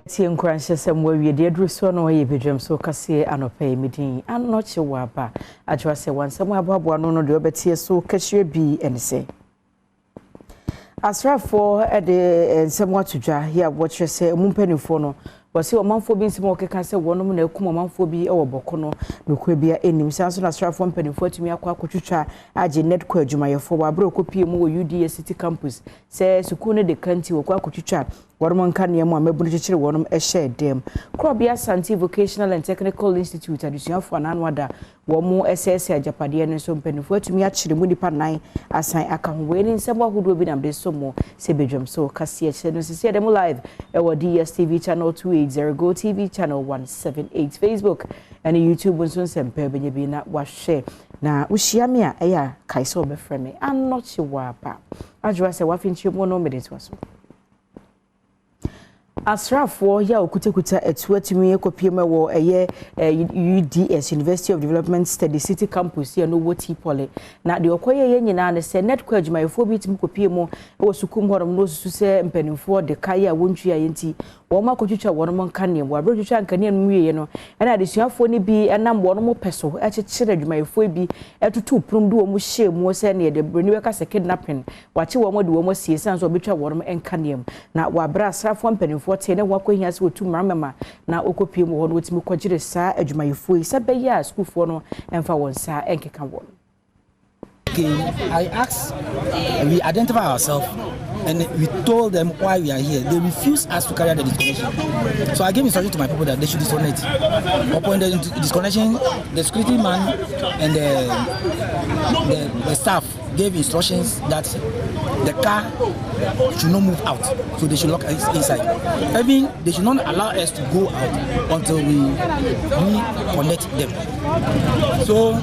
Tie nkuranhyɛsɛm wɔ awie deɛ aduru soɔ no yɛ badwam so kaseɛ anɔpa yi medin anɔkye wɔ aba adwoa sɛ wansɛm aboaboa no no deɛ ɔbɛteɛ so kahyire bi ɛne sɛ asraafoɔ de nsɛm ato dwa yɛ a wɔkyerɛ sɛ ɔmu mpanimfoɔ no wɔse ɔmanfoɔ bi nsɛm a wɔkeka sɛ wɔnom na akum ɔmanfoɔ bi wɔ Bawku no nokorɛ bia ɛnim. Saa nso na asraafoɔ mpanimfoɔ atumi akɔ akɔtwitwa agye NEDCO adwumayɛfoɔ wɔ aberɛ ɔkɔpie mu wɔ UDS City Campus sɛ sukuu no de ka nti wɔkɔ akɔtwitwa wɔnom nkanea mu a mabunu kyekyere wɔnom hyɛ dɛm. Korɔbea Asante Vocational and Technical Institute adesuafoɔ anano ada wɔn mo ɛsɛɛsɛ agyapadeɛ no nso mpanimfoɔ atumi akyere mu nipa nan asan aka ho. Wei ne nsɛm ahodoɔ bi nam de so mo sɛ badwam so kaseɛ kyerɛ no sisi ɛdɛm live ɛwɔ DSTV channel 280, Go TV channel 178, Facebook ɛne YouTube nso nsɛmpɛ bɛnya bi na wahwɛ. Na wohyia me a, ɛyɛ a kae sɛ wɔbɛfrɛ me Anɔkye wɔ aba adwoa sɛ wafe nkyerɛmu no mede toa so. Asraafoɔ yɛ a wɔkutakuta atuo atumi akɔpie mu wɔ ɛyɛ UDS, University of Development Studies City Campus yɛ no wɔ Tipɔle, na deɛ ɔkɔyɛ yɛ nyinaa ne sɛ NEDCO adwumayɛfoɔ bi tumi kɔpie mu wɔ sukuu mu hɔnom na osusu sɛ mpanimfoɔ de ka yɛ a wɔntwi a yɛnti wɔn akɔtwitwa wɔn nkanea mu. Abere twitwa nkanea no mu wieɛ no, ɛna adesuafoɔ no bi ɛnam wɔn pɛ so ɛkyekyere adwumayɛfoɔ bi ɛtutu pono de wɔn hyɛ mu sɛ neɛ de broni bɛka sɛ kidnapping, wakye wɔn de wɔn asie san so wɔbɛtwa wɔn nkanea mu. Na wɔabrɛ asraafoɔ mpanimfoɔ te ne ho akɔhia sɛ wɔtu mmara mɛma na wɔkɔpie mu hɔ no, wɔtumi kɔgyere saa adwumayɛfoɔ yi sɛ bɛyɛ a sukuufoɔ no ɛmfa wɔn nsa ɛnkeka wɔn. Came, I asked, we identify ourselves and we told them why we are here. They refused us to carry out the disconnection. So I gave instruction to my people that they should disconnect. Upon the disconnection, the security man and the staff gave instructions that the car should not move out, so they should lock us inside. Even they should not allow us to go out until we reconnect them. So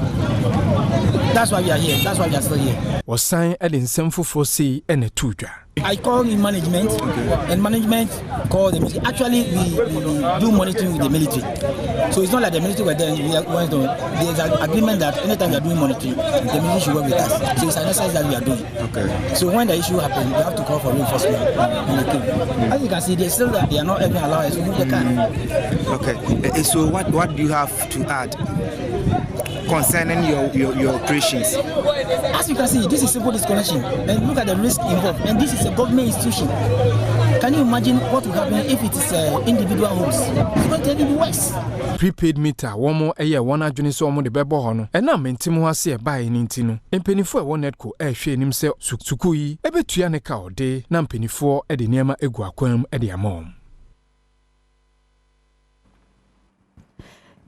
that's why we are here. That's why we are still here. Wɔsan de nsɛm foforɔ sei ɛna to dwa. I called in management, and management called the military. Actually, we do monitoring with the military. So it's not like the military were there. We are going to, there's an agreement that anytime we are doing monitoring, the military should work with us. So it's an exercise that we are doing. So when the issue happened, we have to call for reinforcement, and they came. As you can see, they still they are not even allowing us to move the car. Okay. So what do you have to add concerning your operations? As you can see, this is simple disconnection. And look at the risk involved. And this is a government institution. Can you imagine what will happen if it is individual homes? It's going to be worse. Prepaid meter wɔn yɛ wɔn adwene sɛ wɔn de bɛbɔ hɔ no, ɛnam mente ho ase ɛbaeɛ no nti no, mpanimfoɔ a ɛwɔ NEDCO ɛrehwɛ anim sɛ sukuu yi ɛbɛtua ne ka ɔde na mpanimfoɔ de nneɛma egu akwan mu de ama wɔn.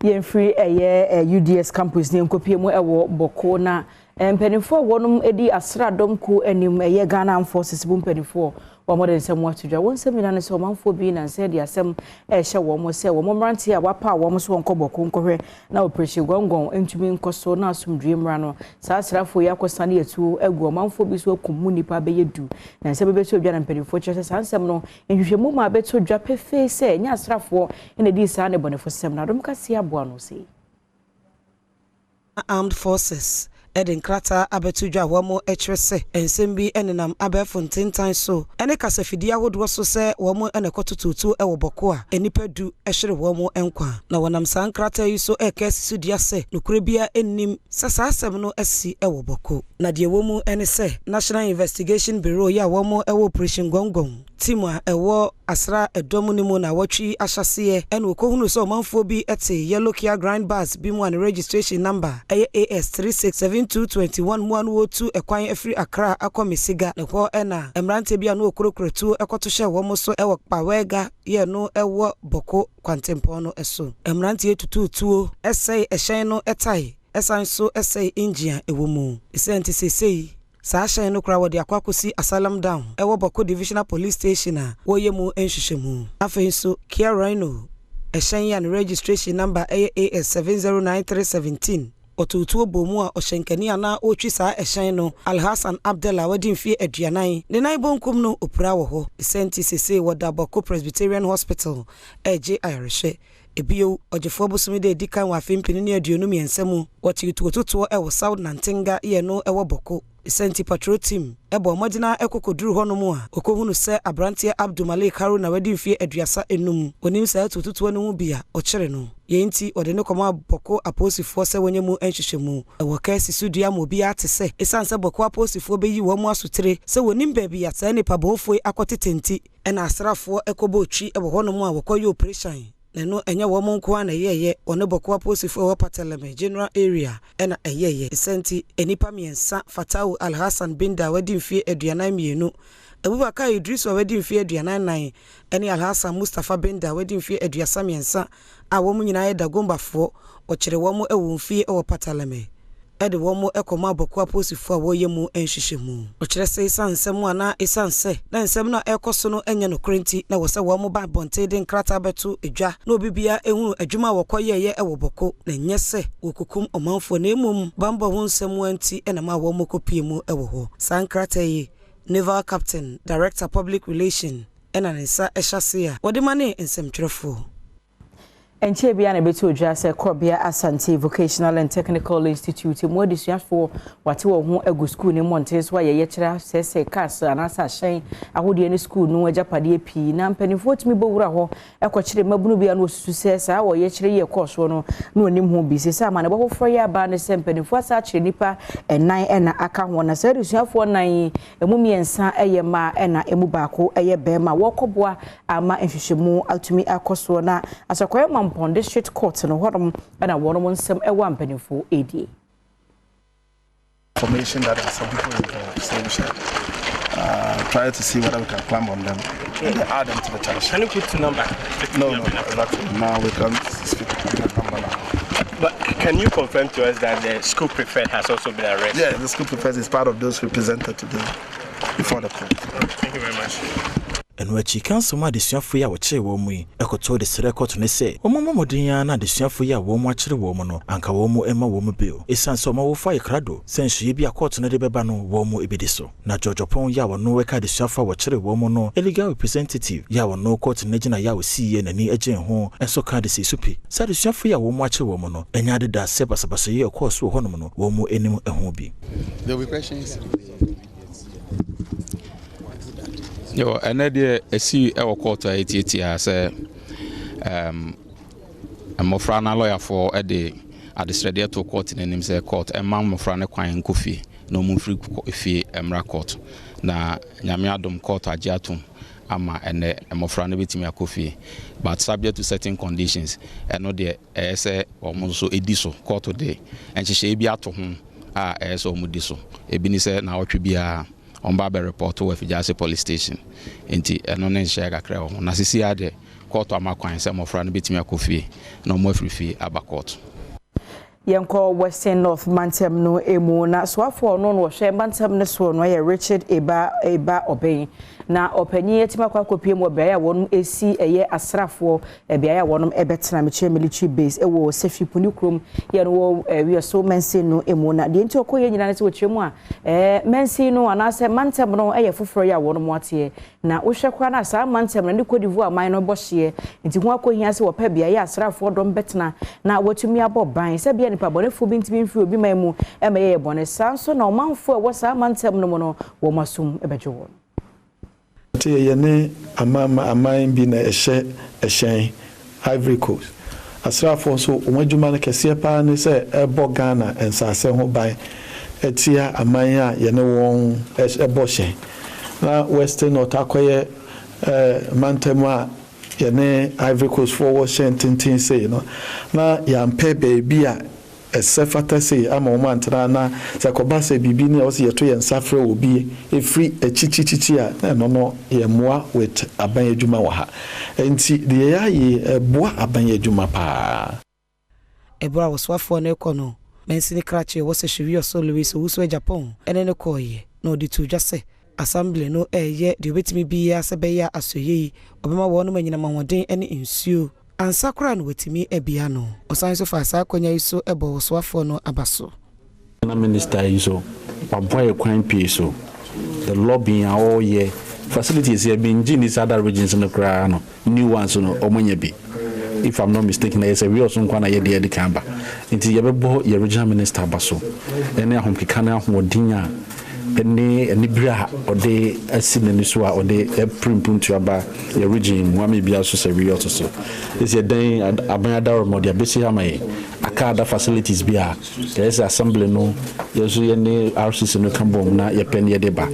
Yɛmfiri ɛyɛ UDS campus ne nkɔpie mu ɛwɔ Bawku, na mpanimfoɔ a wɔnom di asraadɔm kuo anim, ɛyɛ Ghana Armed Forces bu mpanimfoɔ, wɔn de nsɛm ato dwa. Wɔn nsɛm nyinaa ne sɛ ɔmanfoɔ bi nansa de asɛm ɛrehyɛ wɔn sɛ wɔn mmeranteɛ a wapa a wɔn so wɔn kɔ Bawku nkɔhwɛ na Operation Gɔngɔn ntumi nkɔ so na asomdwie mmra no, saa asraafoɔ yi akɔsane atuo agu ɔmanfoɔ bi so akum mu nipa bɛyɛ 10. Na nsɛm bɛbɛtɔ dwa na mpanimfoɔ kyerɛ sɛ saa nsɛm no, nhwehwɛmu ma abɛtɔ dwa pefee sɛ ɛnyɛ asraafoɔ ɛna di saa ne bɔnefo sɛm na adom kaseɛ aboa no sei. Armed Forces ɛde nkrataa abɛto dwa a wɔn kyerɛ sɛ nsɛm bi nenam abɛɛfo ntentan so ne kasafidie ahodoɔ so sɛ wɔn na ɛkɔtototuo wɔ Bawku a nnipa 10 hwere wɔn nkwa. Na wɔnam saa nkrataa yi so ɛreka asi so dua sɛ nokorɛ biara nnim sɛ saa asɛm no asi wɔ Bawku. Na deɛ ɛwɔ mu ne sɛ National Investigation Bureau yi a wɔn wɔ Operation Gɔngɔn team a ɛwɔ asra ɛdɔm no mu na wɔtwe ahyɛseɛ ɛna wɔkɔhunu sɛ ɔmanfoɔ bi te yellow Kia Grand bus bi mu a ne registration number ɛyɛ AS 367221 mu a no wɔtu ɛkwan afiri Accra akɔ Mesiga. Ne hɔ ɛna mmeranteɛ bi a no wɔkurakura tuo ɛkɔto hyɛ wɔn so ɛwɔ Kpawɛga yɛ no ɛwɔ Bawku kwantempɔn no so. Mmeranteɛ tutuu tuo ɛsɛe ɛhyɛn no ɛtae, ɛsan so ɛsɛe engine a ɛwɔ mu. Ɛsɛ nti seesei saa hyɛn no koraa wɔde akɔ akɔsi Asylum Down ɛwɔ Bawku Divisional Police Station a wɔyɛ mu nhwehwɛmu. Afei nso Kia Rhino ɛhyɛn yi a ne registration number ɛyɛ AS 709317, ɔtuotuo bɔ mu a ɔhyɛnkani a na ɔretwi saa ɛhyɛn no, Alhassan Abdallah, wadi mfeɛ 40, ne nan bonkum no opira wɔ hɔ. Ɛsɛ nti seesei wɔda Bawku Presbyterian Hospital ɛregye ayarehwɛ. Ebio, Ɔgyefoɔ bosome de edi kan wɔ afe 2023 mu, wɔte tuototoɔ ɛwɔ South Nantenga yɛ no ɛwɔ Bawku. Ɛsɛ patrol team ɛbɔ mmɔdena ɛkɔkɔduru hɔnom a ɔkɔhunu sɛ aberanteɛ Abdulmalik Haruna wadi mfeɛ 35 onim saa tututuo no ho bi a ɔkyere no. Yɛn nti ɔde ne kɔma Bawku apolisifoɔ sɛ wɔnyɛ mu nhwehwɛmu. Ɛwɔ kɛse so dua ma obiara te sɛ ɛsiane sɛ Bawku apolisifoɔ bɛyi wɔn mu asotire sɛ wɔnim baabi a saa nipa bɔnfoɔ yi akɔtete nti, ɛna asraafoɔ ɛkɔbɔ otwi ɛwɔ hɔnom a wɔkɔyɛ operation, na ɛno ɛnyɛ wɔn nko ara na ɛyɛɛyɛ. Wɔne Bawku apolisifoɔ ɛwɔ Pateleme General Area ɛna ɛyɛɛyɛ. Ɛsɛ nti nnipa mmiɛnsa, Fatawu Alhassan Binda a wadi mfeɛ 42, Abubakar Idrisu a wadi mfeɛ 44, ɛne Alhassan Mustapha Binda a wadi mfeɛ 33 a wɔn nyinaa yɛ Dagombafoɔ, wɔkyerɛ wɔn wɔ mfie wɔ Pataleme ɛde wɔn kɔma Bawku apolisifoɔ a wɔreyɛ mu nhwehwɛmu. Ɔkyerɛ sɛ ɛsiane nsɛm a na ɛsiane sɛ na nsɛm no a ɛrekɔ so no nyɛ nokorɛ nti, na wɔ sɛ wɔn ba abɔnten de nkrataa bɛto edwa na obi biara ehunu adwuma a wɔkɔyɛɛyɛ wɔ Bawku, na nyɛ sɛ wɔkukum ɔmanfoɔ, na mmom bambɔ ho nsɛm nti ɛna ma wɔn kɔpie mu wɔ hɔ. Saa nkrataa yi, Naval Captain, Director Public Relation, ɛna ne nsa ɛhyɛ ase a wɔde ma ne nsɛmtwerɛfoɔ. Nkyɛn bia na ɛbɛtu odwa sɛ Korɔbea Asante Vocational and Technical Institute mu adesuafoɔ wate wɔn ho agu sukuu ne mmɔnten so a yɛyɛ kyerɛ asɛesɛe cars anaasɛ ahyɛn ahodoɔ ne sukuu no agyapadeɛ pii, na mpanimfoɔ tumi bɔ wura hɔ ɛkɔkyerɛ mmabunu bi a na wɔsusu sɛ saa wɔyɛ kyerɛ yi ɛkɔɔ soɔ no na onim ho bi. Sɛ sɛ amanebɔ foforɔ yɛ aba ne sɛ mpanimfoɔ asa akyerɛ nnipa ɛnan ɛna aka ho, na saa adesuafoɔ nan yi, emu mmiɛnsa ɛyɛ mmaa ɛna emu baako ɛyɛ bɛrima. Wɔrekɔboa ama nhwehwɛmu atumi akɔ soɔ na Asɔkɔyɛ Mampɔn District Court no hɔnom ɛna wɔn nsɛm ɛwɔ mpanimfoɔ ɛredie. Information that there are some people involved, so we should try to see whether we can clamp on them and then add them to the charge. Can you put the number? No, exactly. Now we can't speak the number now. But can you confirm to us that the school prefect has also been arrested? Yeah, the school prefect is part of those who presented today before the court. Thank you very much. Ɛno akyi, counsel mu adesuafoɔ yi a wɔkyeree wɔn mu yi ɛkɔtoo de srɛ kɔto ne sɛ wɔn mmɔ mmɔden ara na adesuafoɔ yi a wɔn mu akyere wɔn mu no anka wɔn mu mma wɔn mu bail, ɛsiane sɛ wɔn awofo ayɛ krado sɛ nsuiɛ bi a kɔɔto no de bɛba no wɔn mu ebedi so. Na George Ɔpɔn yi a wɔno ɛka adesuafoɔ a wɔkyeree wɔn mu no legal representative yi a wɔno kɔɔto no gyina yɛ a ɔsiiɛ n'ani agye ho nso ka de si so pi sɛ adesuafoɔ yi a wɔn mu akyere wɔn mu no ɛnyɛ adeda sɛ basabasa yi a ɛkɔɔ so wɔ hɔnom no wɔn mu anim ho bi. There will be questions. Yo, ɛnɛ deɛ ɛsi ɛwɔ court a ɛtiatia sɛ mmɔfra no alɔyafoɔ de adesrɛdeɛ to court n'anim sɛ court ɛma mmɔfra no kwan nkɔ fie na ɔmu mfiri fie mmra court, na Nyame adom, court agye atom ama ɛnɛ mmɔfra no bɛtumi akɔ fie, but subject to certain conditions. Ɛno deɛ ɛyɛ sɛ wɔn nso ɛdi so. Court de nhyehyɛeɛ bi ato ho a ɛyɛ sɛ wɔn di so. Ebi ni sɛ naawɔtwe biara wɔn ba bɛ report wɔ Afigyase Police Station, nti ɛno ne nhyɛ kakra wɔ ho. Na sisi adeɛ, court ama kwan sɛ mmɔfra no bɛtumi akɔ fie na wɔn afiri fie aba court. Yɛnkɔ Western North mantam no emu, na soafoɔ no na wɔhwɛ mantam no soɔ no yɛ Richard Eba Ɔbɛn, na ɔpanyin atumi akɔ akɔpie mu wɔ beaeɛ a wɔn esi ɛyɛ asraafoɔ beaeɛ a wɔn ɛbɛtena, mekyerɛ military base, ɛwɔ Sefwi Puni kurom yɛn wɔ Wiɔso mansin no emu. Na deɛ nti ɔkɔ yɛ nyinaa no sɛ wɔkyerɛ mu a mansin no anaasɛ mantam no ɛyɛ foforɔ yɛ a wɔn ateɛ, na wohwɛ koraa na saa mantam no ne Cote d'Ivoire man no bɔ hyeɛ, nti ho akɔhia sɛ wɔpɛ beaeɛ a asraafoɔ dɔm bɛtena na wɔatumi abɔ ban sɛ bia nipa bɔnefoɔ bi ntumi mfiri obi man mu ɛma yɛyɛ bɔne. Saa nso na ɔmanfoɔ a ɛwɔ saa mantam no mu no wɔn asom bɛgye wɔn. Nti yɛyɛ ne aman bi na ɛhyɛ ɛhyɛn Ivory Coast asraafoɔ nso wɔn adwuma no kɛseɛ paa ne sɛ ɛbɔ Ghana nsase ho ban ɛtia aman a yɛne wɔn ɛbɔ hyɛn. Na Western North akɔyɛ mantam a yɛne Ivory Coast foɔ wɔ hyɛn tenten sei no, na yɛampɛ baabi a ɛsɛ fata sei ama wɔn antena, na sɛ kɔba sɛ biribi ne a wɔsɛ yɛto yɛn nsa frɛ obi efiri akyikyikyikyi a, na ɛno no yɛmmoa with aban adwuma wɔ ha. Nti deɛ yɛayɛ ɛboa aban adwuma paa. Ɛberɛ a wɔsoafoɔ no rekɔ no, mansini krakye wɔ Sefwi Wiawso, Louis Owusu Agyapong, ɛne ne kɔɔyɛ, na ɔde to dwa sɛ assembly no ɛyɛ deɛ obɛtumi biara sɛ bɛyɛ a asɔyɛ yi ɔbɛma wɔn anyinam ahoɔden ne nsuo ansa koraa na watumi abia no. Ɔsan nso fa saa akonnwa yi so bɔ wɔsoafoɔ no aba so. Na minister yi so waboa yɛ kwan pii so. The lobbying a ɔreyɛ, facilities yɛ bi ngye ni other regions no koraa no, new ones no ɔmo nya bi. If I'm not mistaken, ɛyɛ sɛ Wiawso nkwa na yɛde yɛde kan ba, nti yɛbɛbɔ yɛ regional minister aba so ɛne ahomkeka ne ahoɔden a Ne anibere a ɔde asi n'ani so a ɔde pere mpuntu aba yɛ region mu ama ebi aso sɛ wiyɔ so esi ɛdan aban adaworo ɔde abɛsi ha ma yɛ aka other facilities bi a yɛyɛ sɛ assembly no yɛn nso yɛne RCC no ka bom na yɛpɛ ne yɛde ba.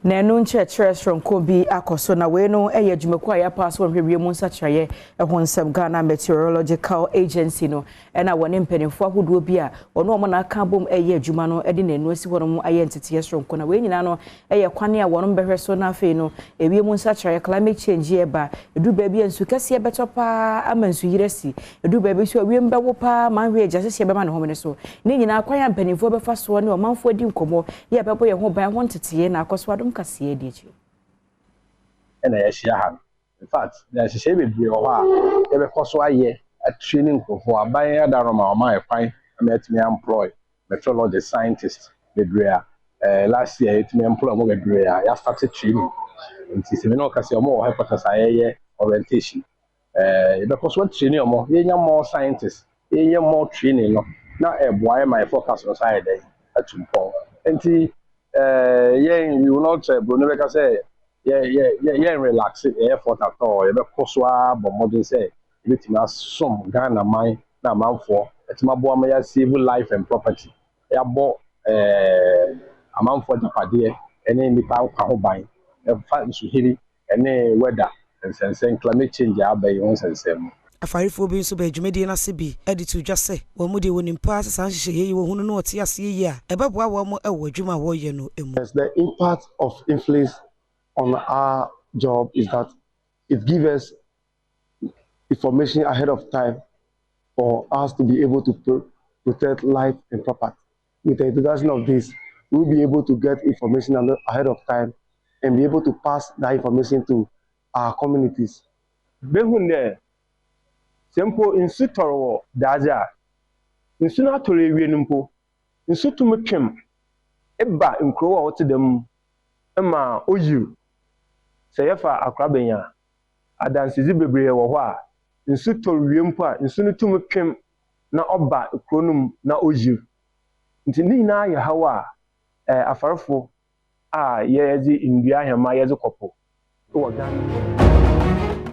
Na ɛno nkyerɛkyerɛ soronko bi akɔ so, na wei no yɛ adwumakuo a yɛapa so wɔhwɛ wiem nsakyerɛeɛ ho nsɛm, Ghana Meteorological Agency no, ɛna wɔne mpanimfoɔ ahodoɔ bi a wɔne wɔn na aka bom ɛyɛ adwuma no de n'anu asi hɔ nom ayɛ nteteɛ soronko. Na wei nyinaa no yɛ kwan a wɔn bɛhwɛ so na afei no ewiem nsakyerɛeɛ, climate change, yɛ ba edu baabi a nsu kɛseɛ bɛtɔ paa ama nsu yere si, edu baabi nso ewiem bɛwo paa ma ahwɛ agya hyehyɛ bɛma ne home ne so. Ne nyinaa kwan a mpanimfoɔ bɛfa soɔ ne ɔmanfoɔ di nkɔmmɔ yɛ bɛbɔ yɛn ho ban ho nteteɛ na akɔ so. Adom Kaseɛ di akyi. Ɛna yɛahyia ha no, in fact, na nhyehyɛe bebree wɔ hɔ a yɛbɛkɔ so ayɛ atraining nkurɔfoɔ. Aban adaroma ɔma yɛ kwan ama yɛatumi employ meteorologist, scientist bebree a last year yɛtumi employ ɔmo bebree a yɛastart training. Nti sɛ mene ɔka sɛ ɔmo wɔ headquarters a yɛyɛ orientation, yɛbɛkɔ so atraining ɔmo, yɛnya more scientists, yɛnyɛ more training no na ɛboa yɛ ma yɛ forecast no so ayɛ dɛn atu mpɔn. Nti yɛn, we will not, broni bɛka sɛ yɛ yɛ yɛ yɛn relax yɛ effort at all. Yɛbɛkɔ so ara bɔ mmɔden sɛ yɛbɛtumi asom Ghana man na amanfoɔ ɛtumi aboa ma yɛ save life and property, yɛabɔ amanfoɔ agyapadeɛ ɛne nipa nkwa ho ban ɛfa nsuhiri ɛne weather nsɛnsɛn, climate change a aba yi ho nsɛnsɛn mu. Afarefoɔ bi nso bɛ dwumadie no ase bi de to dwa sɛ wɔn mu deɛ wɔnim paa sɛ saa nhyehyɛeɛ yi wɔhunu no wɔte aseɛ yie a ɛbɛboa wɔn mo wɔ adwuma a wɔreyɛ no mu. Yes, the impact of IMFLIS on our job is that it gives us information ahead of time for us to be able to protect life and property. With the introduction of this, we'll be able to get information ahead of time and be able to pass that information to our communities. Behun dɛ sɛ mpo nsu tɔrɔ wɔ daadze a nsu no atɔrɔ ewie no mpo, nsu tumi twem eba nkurow a wɔte dɛm mu ma oyir. Sɛ yɛfa Akorabɛn a, adansedzi bebree wɔ hɔ a nsu tɔr wie mpo a nsu no tumi twem na ɔba kuro no mu na oyir. Nti ne nyinaa yɛ haw a afarefo a yɛdze ndua ahɛma yɛdze kɔ po wɔ Ghana.